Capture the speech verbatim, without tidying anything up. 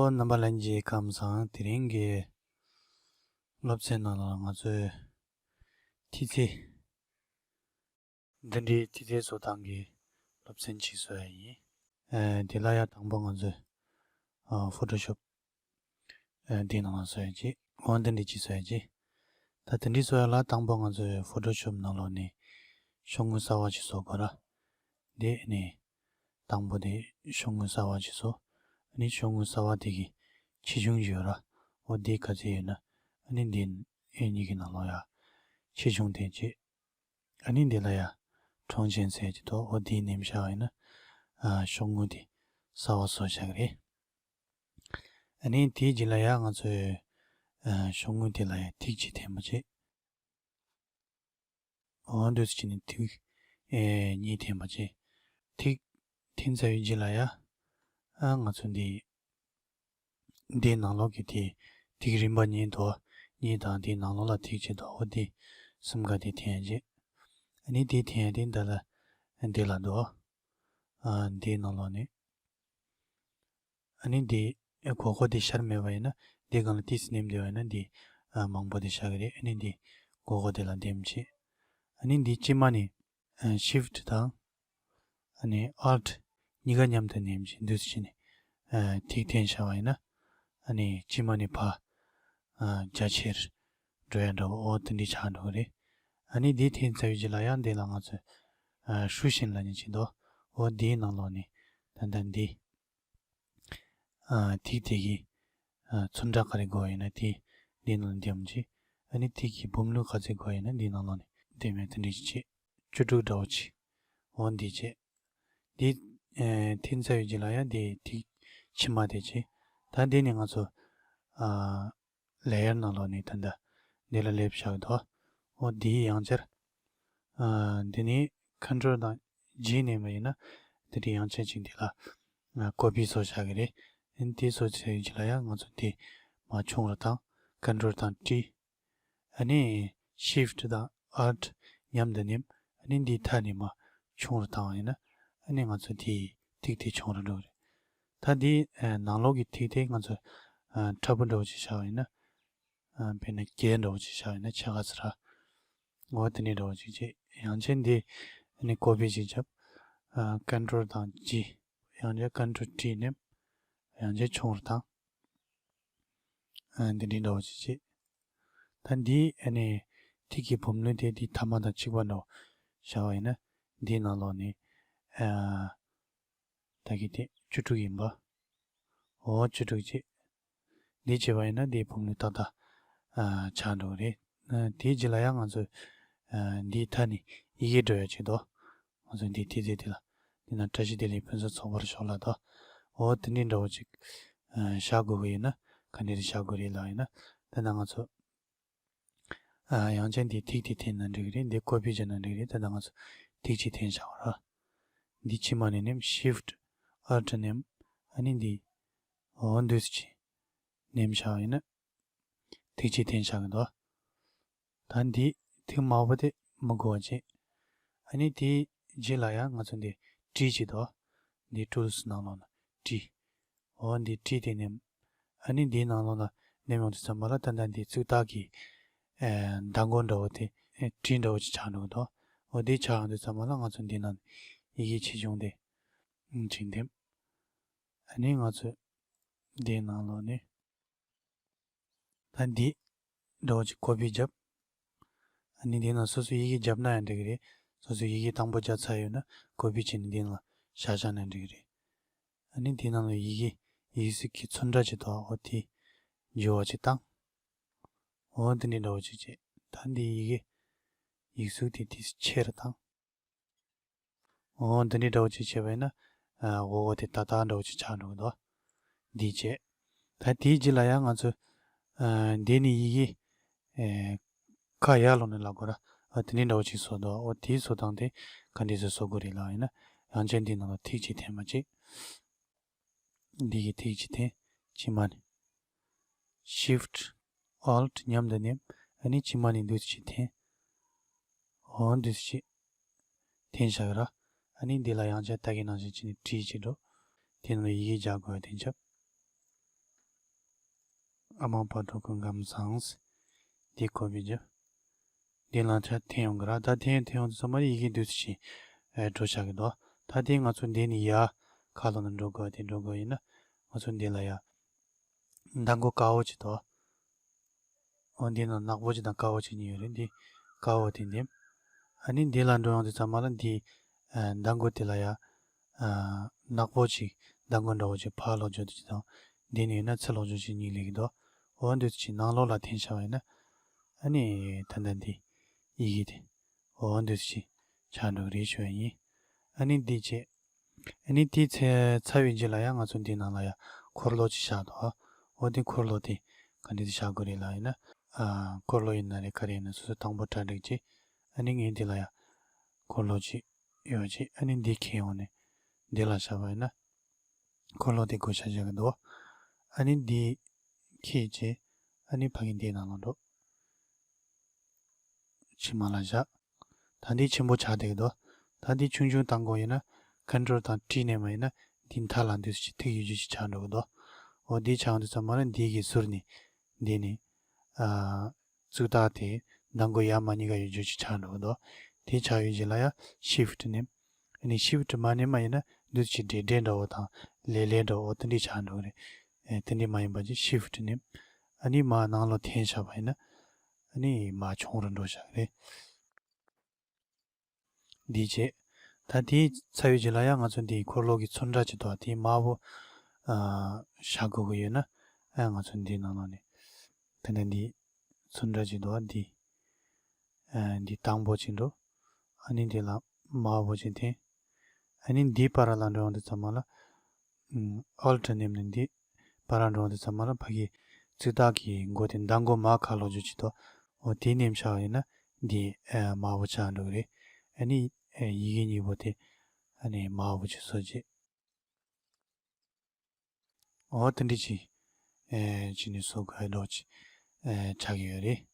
རྣམ་པ་ལྷན་རྒྱས་ཁམས་བཟང་། དེ་རིང་གི་སློབ་ཚན་ནང་ལ་ང་ཚོས་ཐིག་ཚད། འདི་འདྲའི་ཐིག་ཚད་བཟོ་སྟངས་ཀྱི་སློབ་ཚན་ཅིག་བཟོ་ཡ་ཡིན། ཨ། དེ་ལ་ཡ་དང་པོ་ང་ཚོས་ཨ། Photoshop ཨ། འདི་ནང་ལ་བཟོ་ཡ་ཅིག་འོ་འདི་འདྲའི་ཅིག་བཟོ་ཡ་ཅིག་ད་དེ་འདྲའི་བཟོ་ཡ་ལ་དང་པོ་ང་ཚོས་Photoshop ནང་ལོགས་ནས་ཤོག་ངོས་གསར་པ་ཅིག་བཟོ་དགོས་ར། དེ་ནས་དང་པོ་དེ་ཤོག་ངོས་གསར་པ་ཅིག་བཟོ། ཨ་ནི་ཤོག་ངོས་གསར་པ་དེ་གི་ཆེ་ཆུང་ཅིག་ཡོད་ར། འོ་དེ་ག་ཚོད་ཡོད་ན། ཨ་ནི་འདི་ཨེ་གཉིས་ཀྱི་ནང་ལོགས་ཡ་ཆེ་ཆུང་དེ་ཅིག་ཨ་ནི་འདི་ལ་ཡ་ཁྲོང་ཆེན་ཟེར་གྱི་འདུག་འོ་དེ་ནེམ་བཞག་པ་ཡིན་ན། ཨ། ཤོག་ངོས་དེ་གསར་པ་བཟོ་བཞག་གི་རེད། ཨ་ནི་དེའི་རྗེས་ལ་ཡ་ང་ཚོས་ཨ། ཤོག་ངོས་དེ་ལ་ཡ་ཐིག་གཅིག་འཐེན་པ་བྱེད། འོ་འདུག་སེ་བྱས་ནས་ཐིག་ཨེ། གཉིས་འཐེན་པ་བྱེད། ཐིག་འཐེན་ཚར་བའི་རྗེས་ལ་ཡ། ཨ། ང་ཚོ་འདི་འདིའི་ནང་ལོགས་ཀྱི་དེ་ཐིག་རིམ་པ་གཉིས་འདུག་གཉིས་དང་དེའི་ནང་ལོགས་ལ་ཐིག་གཅིག་འདུག་འོ་དེ་གསུམ་ཀ་དེ་འཐེན་བྱེད། ཨ་ནི་དེ་འཐེན་དེ་འདི་ལ་འདི་ལ་འདུག་ཨ། འདིའི་ནང་ལོགས་ནས། ཨ་ནི་འདི་སྒོར་སྒོར་འདི་ཤར་མེད་པ་ཡིན་ན། འདི་སྒང་ལ་ཏིས་ནེམ་བསྡད་པ་ཡིན་ན། འདི་ཨ། མང་པོ་འདི་ཤར་གི་རེད། ཨ་ནི་འདི་སྒོར་སྒོར་འདི་ལ་འདེམས་བྱེད། ཨ་ནི་འདི་སྤྱི་མ་ནི་ཨ། Shift དང་ཨ་ནི་Alt གཉིས་ཀ་མཉམ་དུ་ནེམ་བྱེད། འདུག་སེ་བྱས་ནས་ཨ། ཐིག་འཐེན་བཞག་པ་ཡིན་ན། ཨ་ནི་སྤྱི་མ་ནི་ཕར་ཨ། རྒྱ་ཆེར་འགྲོ་ཡ་འདྲ་བོ་འོ་དེ་འདྲའི་ཆགས་འགྲོ་གི་རེད། ཨ་ནི་འདི་འཐེན་ཚར་བའི་རྗེས་ལ་ཡང་འདི་ལ་ང་ཚོས་ཨ། 竖线ལབ་མཁན་ཅིག་འདུག་འོ་འདིའི་ནང་ལོགས་ནས་ད་ལྟ་འདི་ཨ། ཐིག་དེ་གི་ཨ། ཚོན་ཁྲ་ག་རེ་དགོས་ཡོད་ན་དེ་འདིའི་ནང་ལ་འདེམས་བྱེད། ཨ་ནི་ཐིག་གི་སྦུབས་ལོགས་ག་ཚོད་དགོས་ཡོད་ན་འདིའི་ནང་ལོགས་ནས་འདེམས་ཡ་དེ་འདྲ་ཅིག་བྱེད། བཅུ་དྲུག་འདྲ་བོ་ཅིག་འོ་འདི་བྱེད། འདི་ཨ། འཐེན་ཚར་བའི་རྗེས་ལ་ཡང་འདི་ཐིག་ཕྱི་མ་དེ་བྱེད། ད་འདི་ནི་ང་ཚོ་ཨ། Layer ནང་ལོགས་ནས་ད་ལྟ་འདི་ལ་སླེབས་བཞག་འདུག་འོ་འདི་ཡང་བསྐྱར་ཨ། འདི་ནི་Control དང་G ནེམ་པ་ཡིན་ན། འདི་འདྲའི་ཡང་ཆེན་ཅིག་འདི་ལ་ཨ། Copy བཟོ་བཞག་གི་རེད། ཨ་ནི་འདི་བཟོ་བྱས་ཡོད་ཀྱི་ལ་ཡང་ང་ཚོ་འདི་མར་ཆུང་རུ་བཏང་། Control དང་T། ཨ་ནི་Shift དང་Alt མཉམ་དུ་ནེམ། ཨ་ནི་འདི་མཐའ་ནས་མར་ཆུང་རུ་བཏང་བ་ཡིན་ན། ཨ་ནི་ང་ཚོ་འདི་ཐིག་དེ་ཆུང་རུ་འགྲོ་གི་རེད། ད་འདི་ཨ། ནང་ལོགས་ཀྱི་ཐིག་དེ་ང་ཚོ་ཨ། ཕྲ་བུ་འདྲ་བོ་ཅིག་བཞག་པ་ཡིན་ན། ཨ། དཔེར་ན་བརྒྱད་འདྲ་བོ་ཅིག་བཞག་པ་ཡིན་ན་ཕྱེད་ཀ་ཙམ་ར། འོ་དེ་འདྲའི་འདྲ་བོ་ཅིག་བྱེད། ཡང་ཆེན་འདི་ཨ་ནི་Copy ཅིག་བརྒྱབ། ཨ། Control དང་G། ཡང་ཆེན་Control T ནེམ། ཡང་ཆེན་ཆུང་རུ་བཏང་། ཨ། འདི་འདྲའི་འདྲ་བོ་ཅིག་བྱེད། ད་འདི་ཨ་ནི་ཐིག་གི་སྦུབས་ལོགས་དེ་འདི་ཐ་མ་དང་གཅིག་པ་འདྲ་བོ་བཞག་པ་ཡིན་ན། འདིའི་ནང་ལོགས་ནས་ཨ། ད་གི་དེ་བཅུ་དྲུག་ཡིན་པ། འོ་བཅུ་དྲུག་བྱེད། འདི་བྱས་པ་ཡིན་ན་འདིའི་སྦུབས་ལོགས་ཏག་ཏག་ཨ། ཆགས་འགྲོ་གི་རེད། ཨ། དེའི་རྗེས་ལ་ཡང་ང་ཚོས་ཨ། འདིའི་མཐའ་ནས་ཡི་གེ་འགྲོ་ཡ་ཅིག་འདུག་ང་ཚོ་འདིའི་ཐིག་ཚད་དེ་ལ། འདི་ན་བཀྲ་ཤིས་བདེ་ལེགས་ཕུན་སུམ་ཚོགས་པར་ཤོག་ལབ་འདུག་འོ་དེ་འདྲའི་འདྲ་བོ་ཅིག་ཨ། བཞག་དགོས་ཀྱི་ཡིན་ན་ག་འདྲ་རེ་བཞག་དགོས་རེད་ལབ་ཡིན་ན། ད་ལྟ་ང་ཚོ་ཨ། ཡང་ཆེན་འདི་ཐིག་དེ་འཐེན་ན་འགྲིག་གི་རེད། འདི་Copy བྱས་ན་འགྲིག་གི་རེད། ད་ལྟ་ང་ཚོ་ཐིག་གཅིག་འཐེན་བཞག་པ་ར། འདི་ཕྱི་མ་ནས་ནེམ། Shift Alt ནེམ། ཨ་ནི་འདི་འོ་འདུག་སེ་ནེམ་བཞག་པ་ཡིན་ན། ཐིག་གཅིག་འཐེན་བཞག་གི་འདུག་ད་འདི་ཐིག་དམར་པོ་དེ་མི་དགོས་པ་བྱེད། ཨ་ནི་དེའི་རྗེས་ལ་ཡང་ང་ཚོ་འདི་T ཅིག་འདུག་འདི་Tools ནང་ལོགས་ན་T། འོ་འདི་T དེ་ནེམ། ཨ་ནི་འདིའི་ནང་ལོགས་ལ་ནེམ་ཡོང་དུས་ཙམ་པ་ལ་ད་ལྟ་འདི་ཙིག་ཏག་གི་ཨ། མདང་དགོང་འདྲ་བོ་དེ་ཨ། T འདྲ་བོ་ཅིག་ཆགས་འགྲོ་གི་འདུག་འོ་འདི་ཆགས་ཡོང་དུས་ཙམ་པ་ལ་ང་ཚོ་འདི་ནང་ཡི་གེ་ཆེ་ཆུང་དེ་ཅིག་འདེམས། ཨ་ནི་ང་ཚོ་འདིའི་ནང་ལོགས་ནས། ད་འདི་འདྲ་བོ་ཅིག་Copy བརྒྱབ། ཨ་ནི་འདི་ནང་སོ་སོ་ཡི་གེ་བརྒྱབ་ན་ཡང་འགྲིག་གི་རེད། སོ་སོ་ཡི་གེ་དང་པོ་བརྒྱབ་ཚར་ཡོད་ན་Copy བྱས་ནས་འདི་ནང་བཞག་བཞག་ན་འགྲིག་གི་རེད། ཨ་ནི་འདི་ནང་ལ་ཡི་གེ་ཡིག་གཟུགས་ཀྱི་ཚོན་ཁྲ་ཅིག་འདུག་འོ་དེ་འགྱུར་བ་ཅིག་བཏང་། འོ་འདི་འདྲའི་འདྲ་བོ་ཅིག་བྱས། ད་འདི་ཡི་གེ་ཡིག་གཟུགས་དེ་དེ་ཆེ་རུ་བཏང་། འོ་འདི་འདྲའི་འདྲ་བོ་ཅིག་བྱས་པ་ཡིན་ན། ཨ། འོ་འོ་དེ་ཏག་ཏག་འདྲ་བོ་ཅིག་ཆགས་འགྲོ་གི་འདུག་འདི་བྱས། ད་དེའི་རྗེས་ལ་ཡང་ང་ཚོས་ཨ། འདི་ནི་ཡི་གེ་ཨེ། ཁ་ཡར་ལོག་ནས་ལབ་དགོས་ར། འོ་དེ་འདྲའི་འདྲ་བོ་ཅིག་བཟོ་འདུག་འོ་དེའི་བཟོ་སྟངས་དེ་ག་འདྲས་སེ་བཟོ་དགོས་རེད་ལབ་ཡིན་ན། ཡང་ཆེན་འདི་ནང་ལ་ཐིག་གཅིག་འཐེན་པ་ཅིག་འདི་གི་ཐིག་གཅིག་འཐེན། ཕྱི་མ་ནས་Shift Alt མཉམ་དུ་ནེམ། ཨ་ནི་ཕྱི་མ་ནས་འདུག་སེ་ཅིག་འཐེན། འོ་འདུག་སེ་ཅིག་འཐེན་བཞག་གི་ར། ཨ་ནི་འདི་ལ་ཡང་ཆེན་ད་གིན་ནང་བཞིན་བྱས་ནས་བྲིས་ཅིག་འགྲོ། དེ་ནང་ལ་ཡི་གེ་རྒྱག་དགོས་དེ་འཇབ། ཨ་མ་བག་དྲོ་སྐུ་ཁམས་བཟང་། འདི་ཁོ་བི་ཇོ། འདི་ལ་ཆ་འཐེན་ཡོང་གི་ར། ད་འཐེན་འཐེན་ཡོང་དུས་ཙམ་པ་ཡི་གེ་འདུག་སེ་ཨེ་འགྲོ་བཞག་གི་འདུག་ད་དེ་ང་ཚོ་འདི་ནས་ཡར་ཁ་ལོ་ན་འགྲོ་དགོས། དེ་འགྲོ་དགོས་ཡིན་ན་ང་ཚོ་འདི་ལ་ཡ་མདང་དགོང་དཀར་པོ་ཅིག་འདུག་འོ་འདི་ན་ནག་པོ་ཅིག་དང་དཀར་པོ་ཅིག་གཉིས་ཡོད་རེད། འདི་དཀར་པོ་དེ་འདེམས། ཨ་ནི་འདི་ལ་འགྲོ་ཡོང་དུས་ཙམ་པ་ལ་འདི་ཨ་མདང་དགོང་དེ་ལ་ཡ་ཨ་ནག་པོ་ཅིག་མདང་དགོང་འདྲ་བོ་ཅིག་ཕར་ལོག་འགྲོ་དུས་ཅིག་དང་། འདི་ནས་ཡིན་ན་ཚུར་ལོག་འགྲོ་ཅིག་གཉིས་སླེབས་ཀྱི་འདུག་འོ་འདུག་སེ་ནང་ལོགས་ལ་འཐེན་བཞག་པ་ཡིན་ན། ཨ་ནི་ད་ལྟ་འདི་ཡི་གེ་དེ་འོ་འདུག་སེ་ཆགས་འགྲོ་གི་རེད་ཞུ་བ་ཡིན། ཨ་ནི་འདི་བྱས། ཨ་ནི་དེའི་ཚེ་ཚར་བའི་རྗེས་ལ་ཡང་ང་ཚོ་འདི་ནང་ལ་ཡང་འཁོར་ལོ་ཅིག་བཞག་འདུག་འོ་དེ་འཁོར་ལོ་དེ་ག་འདྲ་དེ་བཞག་དགོས་རེད་ལབ་ཡིན་ན། ཨ་འཁོར་ལོ་ཡིན་ན་རེད། ག་རེ་ཡིན་ན་སོ་སོ་དང་པོ་གྲ་སྒྲིག་བྱས། ཨ་ནི་ངས་འདི་ལ་ཡང་འཁོར་ལོ་ཅིག་ཡོད་ཅིག་ཨ་ནི་འདི་འཁྱེར་ཡོང་ནས་འདི་ལ་བཞག་པ་ཡིན་ན། འཁོར་ལོ་དེ་བགོ་བཤའ་བྱེད་ཀྱི་འདུག་ཨ་ནི་འདི་འཁྱེར་བྱས། ཨ་ནི་ཕ་གི་འདི་ནང་ལ་འགྲོ། ཕྱི་མ་ལ་བཞག་ད་འདི་ཆེན་པོ་ཆགས་བསྡད་ཀྱི་འདུག་ད་འདི་ཆུང་ཆུང་བཏང་དགོས་ཡིན་ན། ཁོན་ཊོལ་དང་ཊི་མནན་པ་ཡིན་ན་འདི་མཐའ་ལ་འདུག་སེ་ཐིག་ཡོད་རྒྱུ་ཞིག་ཆགས་འགྲོ་གི་འདུག་འོ་འདི་ཆགས་འདུག་ཙམ་པ་ལ་འདི་གི་ཟུར་ནས་འདི་ནས་ཨ་ཙུག་ཏག་དེ་མདང་དགོང་ཡར་མར་གཉིས་ཀ་ཡོད་རྒྱུ་ཞིག་ཆགས་འགྲོ་གི་འདུག་དེ་ཆགས་ཡོད་རྗེས་ལ་ཡ་ཤིཕ་ཊི་མནན། ཨ་ནི་ཤིཕ་ཊི་མ་མནན་པ་ཡིན་ན་འདུག་སེ་འདྲེ་འདྲེ་འདྲ་བོ་དང་ལེ་ལེ་འདྲ་བོ་དེ་འདྲས་ཆགས་འགྲོ་གི་རེད། ཨེ་དེ་འདྲས་མ་ཡིན་པ་ཅིག་ཤིཕ་ཊི་མནན། ཨ་ནི་མར་ནང་ལོགས་འཐེན་བཞག་པ་ཡིན་ན། ཨ་ནི་མར་ཆུང་རུ་འགྲོ་བཞག་གི་རེད། འདི་བྱས། ད་དེ་ཚར་བའི་རྗེས་ལ་ཡང་ང་ཚོ་འདི་འཁོར་ལོ་གི་ཚོན་ཁྲ་ཅིག་འདུག་དེ་དམར་པོ་ཨ་བཞག་དགོས་ཀྱི་ཡོད་ན། ཨ་ང་ཚོ་འདི་ནང་ལོགས་ནས་ད་ནི་འདི་ཚོན་ཁྲ་ཅིག་འདུག་འདི་ཨ་འདི་དང་པོ་ཅིག་འགྲོ། ཨ་ནི་འདི་ལ་དམར་པོ་ཅིག་འཐེན། ཨ་ནི་འདི་བར་ལ་འགྲོ་ཡོང་དུས་ཙམ་པ་ལ། ཨུམ། ཨོལ་ཊི་མནན་ནས་འདི་བར་འགྲོ་དུས་ཙམ་པ་ལ་ཕ་གི་ཙུག་ཏག་གི་མགོ་དེ་མདང་དགོང་མར་ཁ་ལོག་རྒྱུ་ཅིག་འདུག་འོ་དེ་མནན་བཞག་པ་ཡིན་ན་འདི་ཨ་དམར་པོ་ཆགས་འགྲོ་གི་རེད། ཨ་ནི་ཨ་ཡི་གེ་གཉིས་པོ་དེ་ཨ་ནི་དམར་པོ་ཅིག་བཟོ་བྱས། འོ་དེ་འདྲ་ཅིག་ཨ་བྱས་ནས་བཟོ་དགོས་འདྲ་ཅིག་ཨ་ཆགས་ཀྱི་ཡོད་རེད།